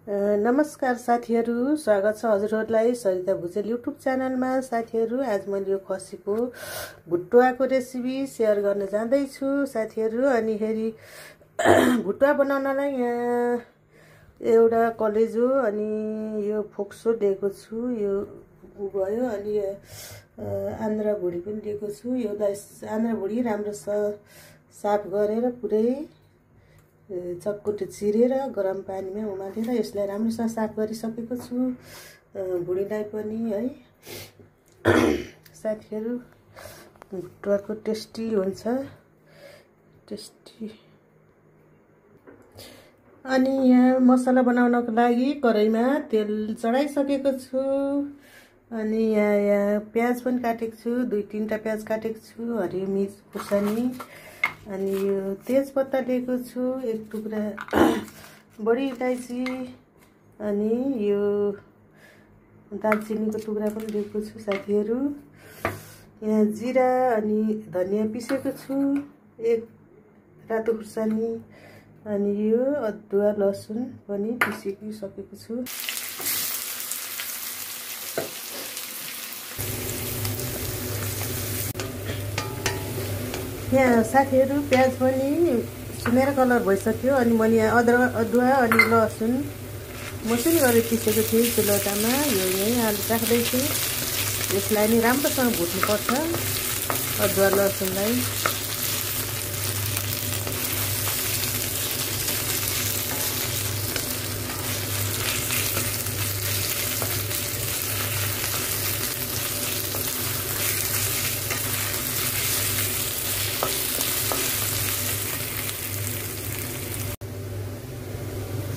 नमस्कार साथीहरू, स्वागत छ हजुरहरूलाई सरिता भुजेल युट्युब च्यानलमा। साथीहरू, आज मैले यो खसीको भुटुवाको रेसिपी सेयर गर्न जाँदैछु साथीहरू। अनि फेरि भुटुवा बनाउनलाई यहाँ एउटा कलेजो अनि यो फोक्सो लिएको छु, यो भयो। अनि आन्द्रा भुडी पनि लिएको छु। यो आन्द्रा भुडी राम्रो साफ गरेर पुरै चक्कुट चिरेर गरम पानीमा उमालेर यसलाई राम्रोसँग साफ गरिसकेको छु। भुडीलाई पनि है साथीहरू, भुटुवाको टेस्टी हुन्छ, टेस्टी। अनि यहाँ मसला बनाउनको लागि कराईमा तेल चढाइसकेको छु। अनि यहाँ प्याज पनि काटेको छु, 2-3टा प्याज काटेको छु, हरियो मिर्च खुर्सानी। अनि यो तेजपत्ता लिएको छु, 1 टुक्रा, बडी इलायची, अनि यो दालचिनीको टुक्रा पनि लिएको छु साथीहरू। यहाँ जिरा अनि धनियाँ पिसेको छु, 1 रातो खुर्सानी, अनि यो अदुवा लसुन पनि पिसिसकेको छु। यहाँ साथीहरू प्याज पनि सुनेर कलर भइसक्यो। अनि मैले यहाँ अदुवा अनि लसुन मसिनो गरेर पिसेको थिएँ चुलौटामा। यो यहीँ राख्दैछु। यसलाई नि राम्रोसँग भुट्नुपर्छ अदुवा लसुनलाई।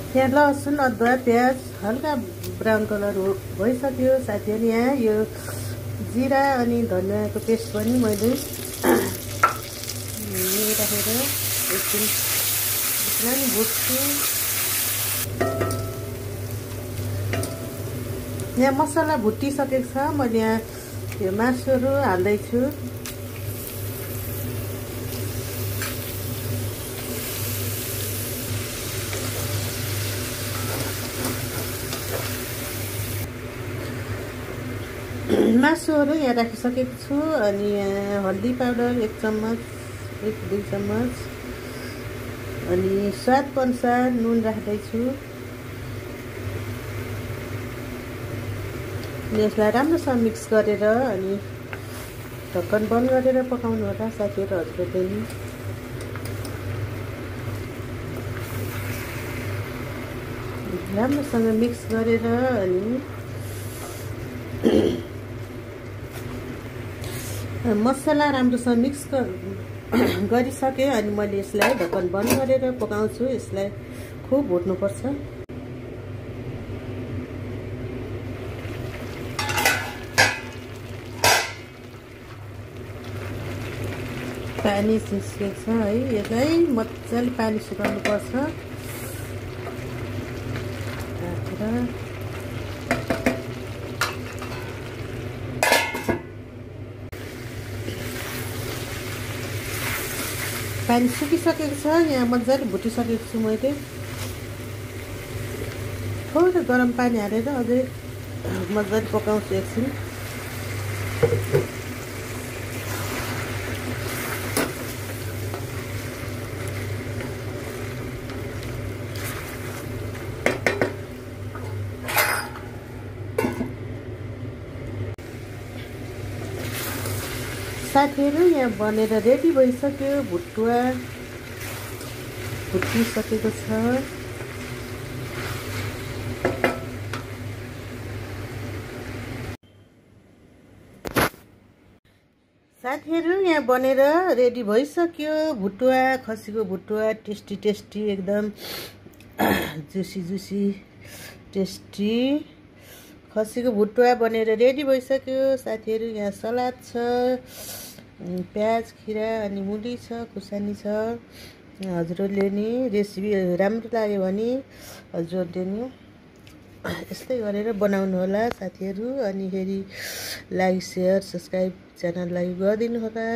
यहाँ लसुन अदुवा प्याज हल्का ब्राउन कलर भइसक्यो साथीहरू। यहाँ यो जिरा अनि धनियाँको पेस्ट पनि मैले राखेर एकछिन यसलाई नि भुट्छु। यहाँ मसला भुटिसकेको छ। मैले यहाँ यो मासुहरू हाल्दैछु। मासुहरू यहाँ राखिसकेको छु। अनि यहाँ हल्दी पाउडर 1 चम्मच, 1-2 चम्मच, अनि स्वादको अनुसार नुन राख्दैछु। यसलाई राम्रोसँग मिक्स गरेर अनि ढक्कन बन्द गरेर पकाउनु होला साथीहरू, हजुरहरूले नि। राम्रोसँग मिक्स गरेर अनि मसला राम्रोसँग मिक्स गरिसकेँ। अनि मैले यसलाई ढक्कन बन्द गरेर पकाउँछु। यसलाई खुब भुट्नुपर्छ। पानी सुकेको छ है, यसलाई मजाले पानी सुकाउनु पर्छ। पानी सुकिसकेको छ। यहाँ मजाले भुटिसकेको छु मैले। थोरै गरम पानी हालेर अझै मजाले पकाउँछु एकछिन। साथीहरू, यहाँ बनेर रेडी भइसक्यो। भुटुवा भुटिसकेको छ। साथीहरू, यहाँ बनेर रेडी भइसक्यो भुटुवा, खसीको भुटुवा। टेस्टी टेस्टी, एकदम जुसी जुसी टेस्टी खसीको भुटुवा बनेर रेडी भइसक्यो साथीहरू। यहाँ सलाद छ, प्याज, खिरा अनि मुली छ, खुर्सानी छ। हजुरहरूले नि रेसिपी राम्रो लाग्यो भने हजुरहरूले नि यस्तै गरेर बनाउनु होला साथीहरू। अनि फेरि लाइक, सेयर, सब्सक्राइब च्यानललाई गरिदिनु होला।